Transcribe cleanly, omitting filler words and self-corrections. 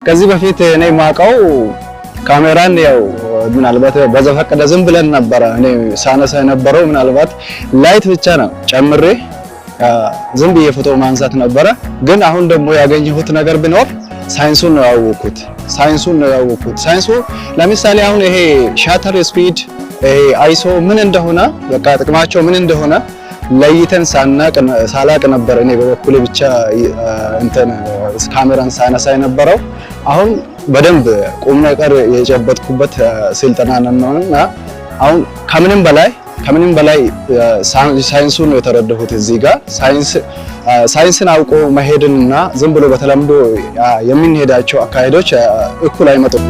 ከዚህ በፊት እኔ የማውቀው ካሜራን ያው ምናልባት በዘፈቀደ ዝም ብለን ነበረ እኔ ሳነሳ የነበረው። ምናልባት light ብቻ ነው ጨምሬ ዝም ብዬ ፎቶ ማንሳት ነበረ። ግን አሁን ደግሞ ያገኘሁት ነገር ቢኖር ሳይንሱን ነው ያወቅኩት። ሳይንሱን ነው ያወቅኩት። ሳይንሱ ለምሳሌ አሁን ይሄ shutter speed፣ ይሄ ISO ምን እንደሆነ፣ በቃ ጥቅማቸው ምን እንደሆነ ለይተን ሳላቅ ነበር እኔ በበኩሌ ብቻ እንትን ካሜራን ሳነሳ የነበረው። አሁን በደንብ ቁም ነገር የጨበጥኩበት ስልጠና ነውና አሁን ከምንም በላይ ሳይንሱን ነው የተረዳሁት። እዚህ ጋር ሳይንስን አውቆ መሄድንና ዝም ብሎ በተለምዶ የምንሄዳቸው አካሄዶች እኩል አይመጡም።